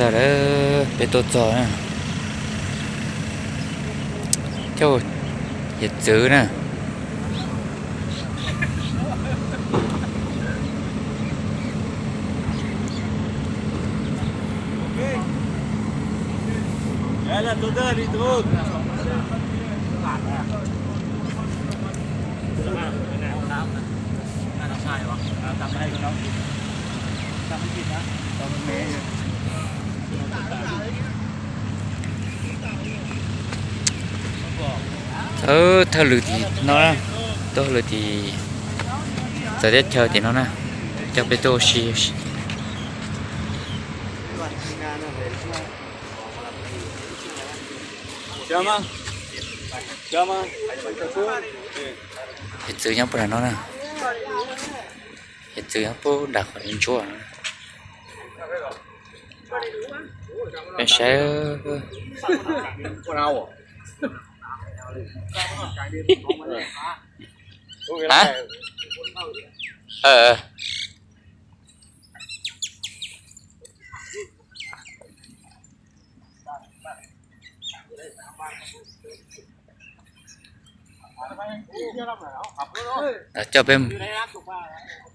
Tag lawm, peb tuaj txog na, caug hiav txwv na. Thawj lwm tim no, tuaj lwm tim txawv teb chaws tim no na, coj peb tuaj ua si. Hiav txwv nyob puag nram no na, hiav txwv nyob puag nram qhov ntsuab. Peb saib. Hab? Coj peb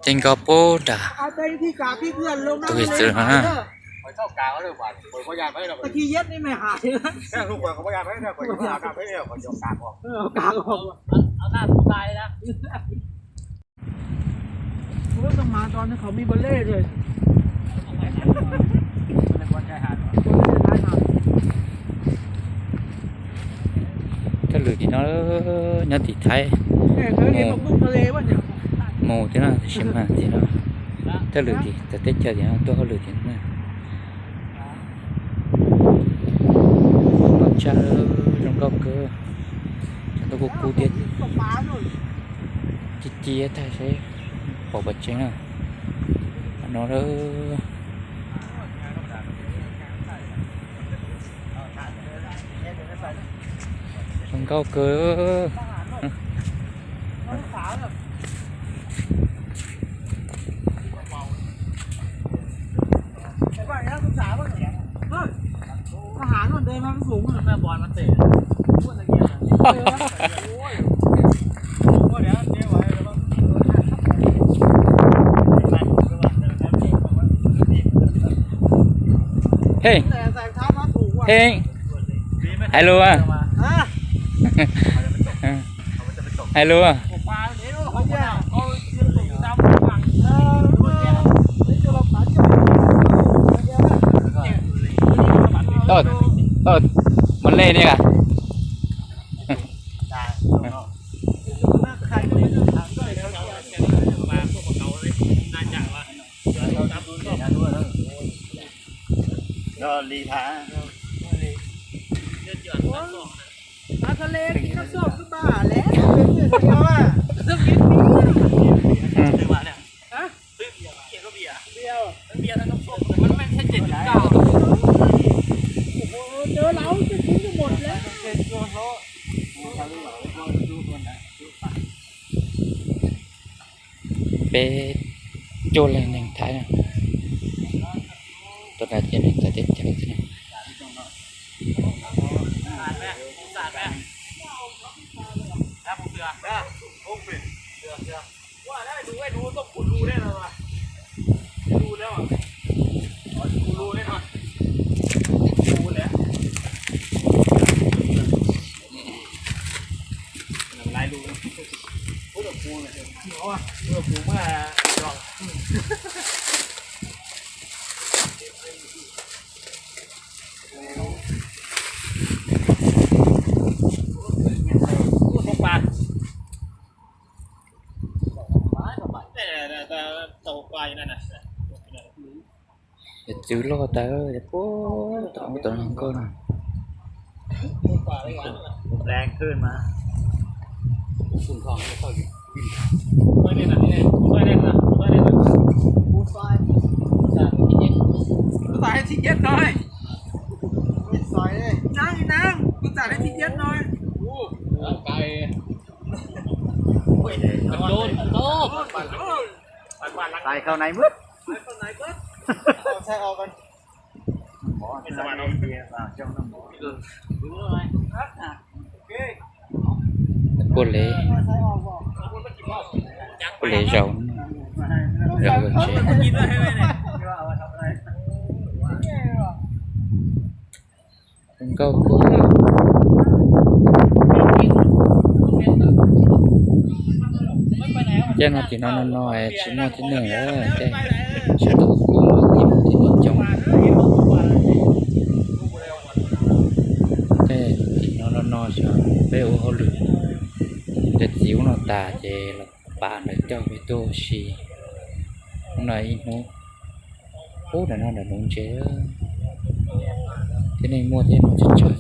ces nkag puag nram tus hiav txwv no na. Thawj lwm tim no nyob tim Thaib mus, mus tim no, tim no. Thawj lwm tim txawv teb chaws tim no tuaj hauj lwm tim no. Loj tshaj, zoo nkauj kawg, cov ntuj kub kub thiab, ci ci tag seb pom pom tseeb na. No zoo nkauj kawg. Hej, hej, hais lus a. Hais lus. Tau, tau, mus lej ne a. Li tha. Pha le, kis noj xom xwb mas le, xwb kis pib. Peb cuaj leeg neeg Thaib na, tuaj nram ces neeg txawv teb chaws xwb na. Hiav txwv loj tas puag tom ub tom no nkauj no. Tus txais thib peb no. Neeb, neeb, tus txais thib peb no. Txais khau nais mub. Puab le, puab le zaum, zaum tsev. Zoo nkauj kawg. Caij no tim no los no tsis muaj tib neeg lawm, tej sawv daws kuj muaj tib neeg coob. Tej tim no los no xyov peb ua hauj lwm, ntawm txiv ub no tas ces los pab lawv coj peb tuaj ua si. Hnub no ib hnub, ub, ntawm no ntawm nuv ntses, tib neeg muaj thiab no tsawg tsawg.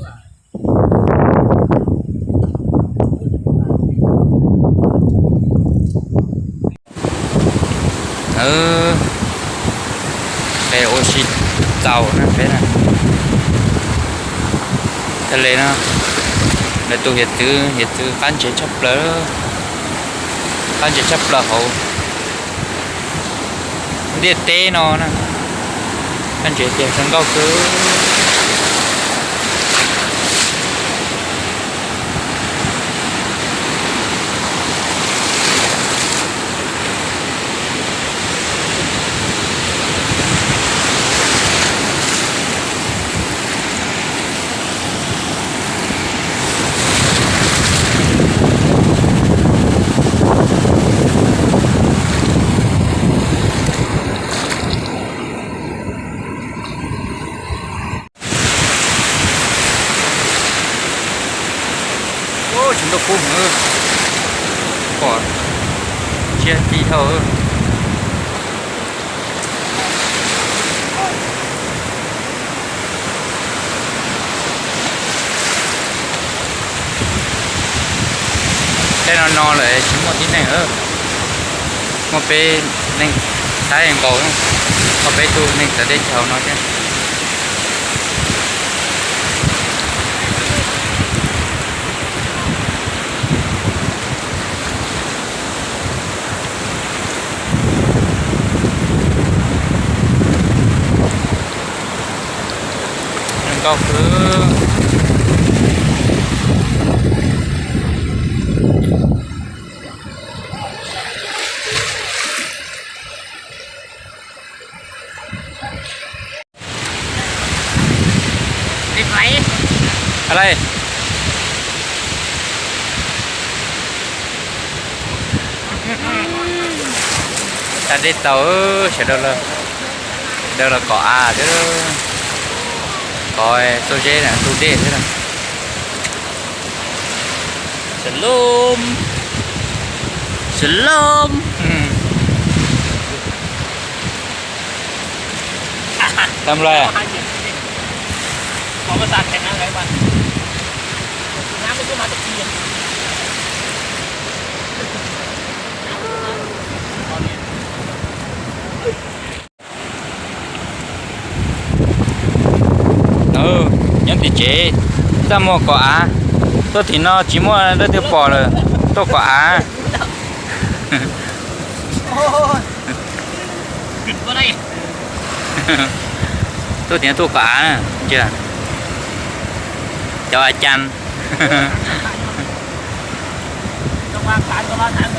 Peb ua si txaus na peb na. Thaum le no lawv tus hiav txwv, hiav txwv qab ntses tshaj plaws, qab ntses tshaj plaws hauv ntiaj teb no na. Qab ntses tias zoo nkauj kawg. Tsaus ntuj kub heev, pom tsiab ti dhau. Tej no no lawm tsis muaj tib neeg, muaj peb neeg Thaib nkaus, muaj peb tug neeg txawv teb chaws no thiab. Zoo nkauj kawg. Tag dej tau, sawv daws los kom av thiab, kov txuj zeb ntug dej thiab. Shalom, shalom. Tau lawm. Nyob tim tsev, txaj muag kom av. Tuaj tim no tsis muaj leej twg pom lawm, tuaj kom av. Tuaj tim no tuaj kom av, cov a cas.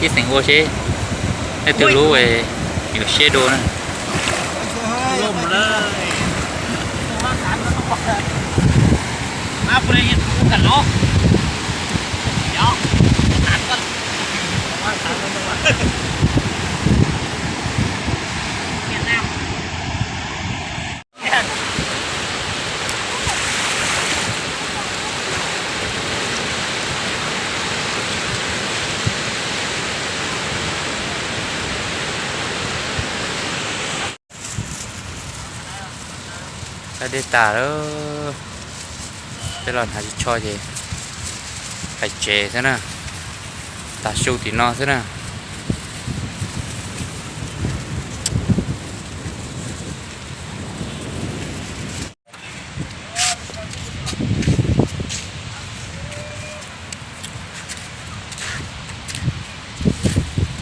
Ib xeem ua seb leej twg lub yuav siab dua na. Tag dej tas lawm, peb los hnav tsis tsho ces pais tsev xwb na, tav su tim no xwb na.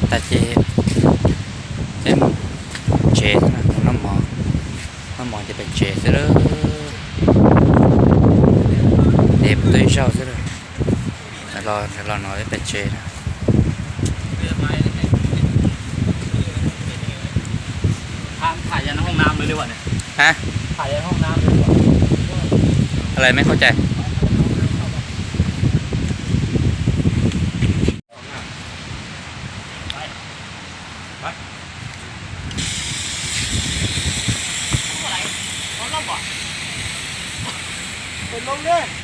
Tas ces, ces mus tsev xwb na. Mos ces pem tsev xwb lawm. Ces mus tua ib zaug xwb lawm. Los, los no pem tsev na. Hả? Thải ra nó không nam nữa đi bạn này. Hả? Thải ra nó không nam nữa đi bạn.อะไรไม่เข้าใจ Pen lông đi.